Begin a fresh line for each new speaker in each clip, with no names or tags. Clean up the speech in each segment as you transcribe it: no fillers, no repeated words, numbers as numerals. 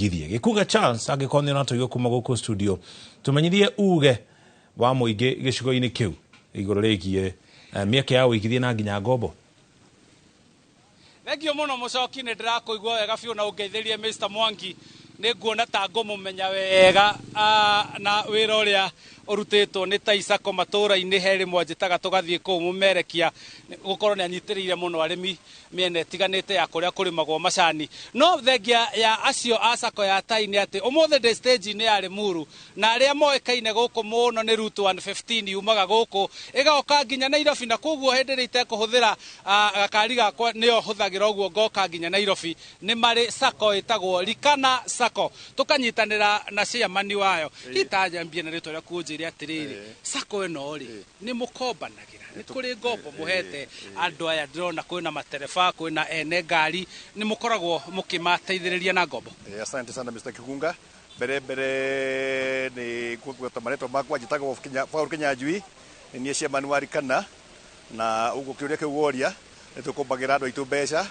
Ũigithie. Gĩkuga Charles, angĩkorwo nĩ ũratũigua kuma gũkũ studio, tũmenyithie uge wa mũingĩ gĩcigo-inĩ kĩu igũrũ rĩgiĩ mĩeke ya ũigithia na nginya ngombo.
Thengio mũno mũcoki, nĩ ndĩrakũigua wega biũ na ũngeithĩrie Mr. Mwangi, nĩ nguona ta ngũmũmenya wega na wĩra ũrĩa ũrutĩtwo nĩ Tai Sacco matũũra-inĩ. He rĩmwe anjĩtaga tũgathiĩ kũu mũmerekia, gũkorwo nĩ anyitĩrĩire mũno arĩmi mĩena ĩtiganĩte ya kũrĩa kũrĩmagwo macani. No thengia ya acio a Sacco ya Tai nĩ atĩ ũmũthĩ ndĩ stage-inĩ ya Limuru, na arĩa moĩkaine gũkũ mũno nĩ Route 115 yumaga gũkũ ĩgoka nginya Nairobi, na koguo hĩndĩ ĩrĩa itekũhũthĩra gakari gakwa nĩyo hũthagĩra ũguo ngoka nginya Nairobi. Nĩ marĩ Sacco ĩtagwo Likana Sacco, tũkanyitanĩra na chairman wayo. Hitanyambie na rĩtwa rĩaku ũnjĩre atĩrĩrĩ, Sacco ĩno rĩ, nĩ mũkombanagĩra? Nĩ kũrĩ ngombo mũhete andũ aya? Ndĩrona kwĩna matereba, kwĩna ene ngari, nĩ mũkoragwo mũkĩmateithĩrĩria na ngombo?
Asante sana Mr. Kigunga. Mbere mbere nĩ kũgweta marĩtwa makwa, njĩtagwo Paul Kinyanjui, nĩ niĩ chairman wa Likana, na ũguo kĩũria kĩu woria, nĩ tũkombagĩra andũ aitũ mbeca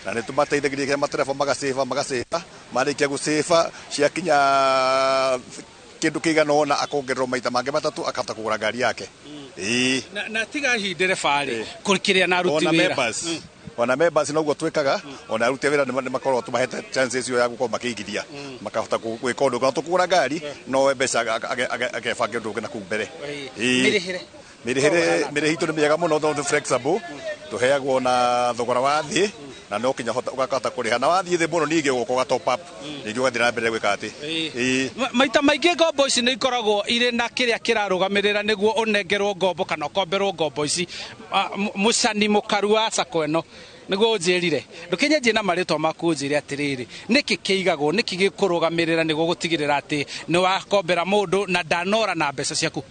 na nĩ tũmateithagĩrĩria matereba magacĩba magacĩba, marĩkia gũcĩba ciakinya kĩndũ kĩigana ũna akongererwo maita mangĩ matatũ akahota kũgũra ngari yake. Ĩĩ.
Na tiga hihi ndereba rĩ, kĩrĩa na aruti
Ona
wĩra.
Members. Ona members noguo twĩkaga, ona aruti a wĩra nĩ makoragwo tũmahete chance icio ya gũkorwo makĩigithia, makahota gwĩka ũndũ kana tũkũgũra ngari no mbeca agebanga ũndũ ũngĩ na kũu mbere. Ĩĩ.
Mĩrĩhĩre.
Mĩrĩhĩre itũ nĩ mĩega mũno tondũ nĩ flexible, tũheagwo na thogora wa thĩ na no kinya ũgakahota kũrĩha, na wathiĩ thĩ mũno ningĩ ũgoka ũga top up, ningĩ ũgathiĩ na mbere gwĩka atĩ. Ĩĩ.
Maita maingĩ ngombo ici nĩ ikoragwo irĩ na kĩrĩa kĩrarũgamĩrĩra nĩguo ũnengerwo ngombo kana ũkomberwo ngombo ici. Mũcani mũkaru wa Sacco ĩno nĩguo ũnjĩrire, ndũkĩnyanjie na marĩtwa maku, ũnjĩre atĩrĩrĩ, nĩkĩ kĩigagwo, nĩkĩ gĩkũrũgamĩrĩra nĩguo gũtigĩrĩra atĩ nĩ wakombera mũndũ na ndanora na mbeca ciaku?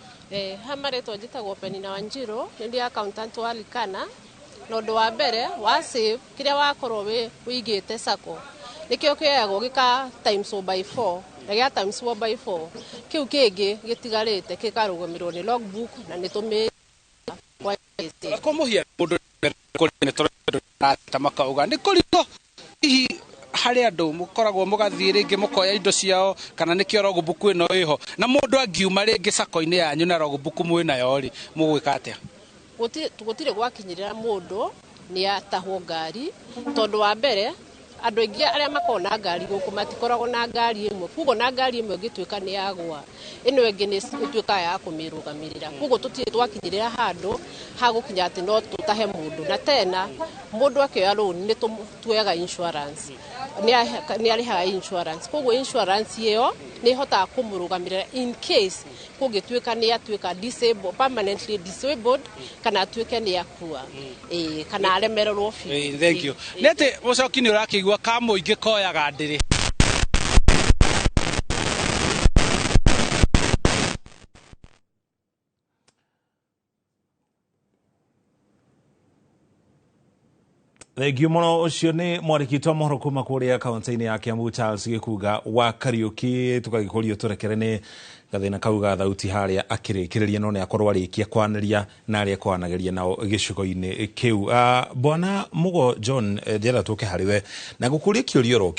Ha marĩtwa njĩtagwo Penina Wanjiru, nĩ ndĩ accountant wa Likana. Na ũndũ wa mbere wa save kĩrĩa wakorwo wĩigĩte Sacco nĩkĩo kĩoyagwo gĩka times 4 by 4, na gĩa times 4 by 4 kĩu kĩngĩ gĩtigarĩte gĩkarũgamĩrĩrwo nĩ logbook na nĩ tũmĩ
Kwa mũhiano, mũndũ nĩ makauga nĩ kũritũ hihi harĩ andũ mũkoragwo mũgathiĩ rĩngĩ mũkoya indo ciao, kana nĩkĩo logbook ĩno ĩho, na mũndũ angiuma rĩngĩ Sacco-inĩ yanyu na logbook mwĩnayo rĩ, mũgwĩka atĩa?
Gũtirĩ gwakinyĩrĩra mũndũ nĩ atahwo ngari, tondũ wa mbere andũ aingĩ arĩa makoragwo na ngari gũkũ matikoragwo na ngari ĩmwe, koguo na ngari ĩmwe ĩngĩtuĩka nĩ yagwa, ĩno ĩngĩ nĩ ĩtuĩkaga ya kũmĩrũgamĩrĩra, koguo tũtirĩ twakinyĩrĩra handũ ha gũkinya atĩ no tũtahe mũndũ. Na tena mũndũ akĩoya loan nĩ tuoyaga insurance, nĩ arĩhaga insurance, koguo insurance ĩyo nĩ ĩhotaga kũmũrũgamĩrĩra in case kũngĩtuĩka nĩ atuĩka disabled, permanently disabled, kana atuĩke nĩ akua, ĩĩ, kana aremererwo biũ.
Ĩĩ, thank you. Nĩ atĩ mũcoki nĩ ũrakĩigua ka mũingĩ koyaga ndĩrĩ.
Thengiũ mũno. Ũcio nĩ mwandĩki witũ wa mohoro kuma kũrĩa kaunti-inĩ ya Kiambu, Charles Gĩkunga wa Kariũki. Tũgagĩkũrio tũrekere nĩ gathĩna kau ga thauti harĩa akĩrĩkĩrĩria, no nĩ akorwo arĩkia kwanĩria na arĩa kwanagĩria nao gĩcigo-inĩ kĩu. Bwana Mugo John, ndĩrenda tũke harĩ we na gũkũria kĩũria oro.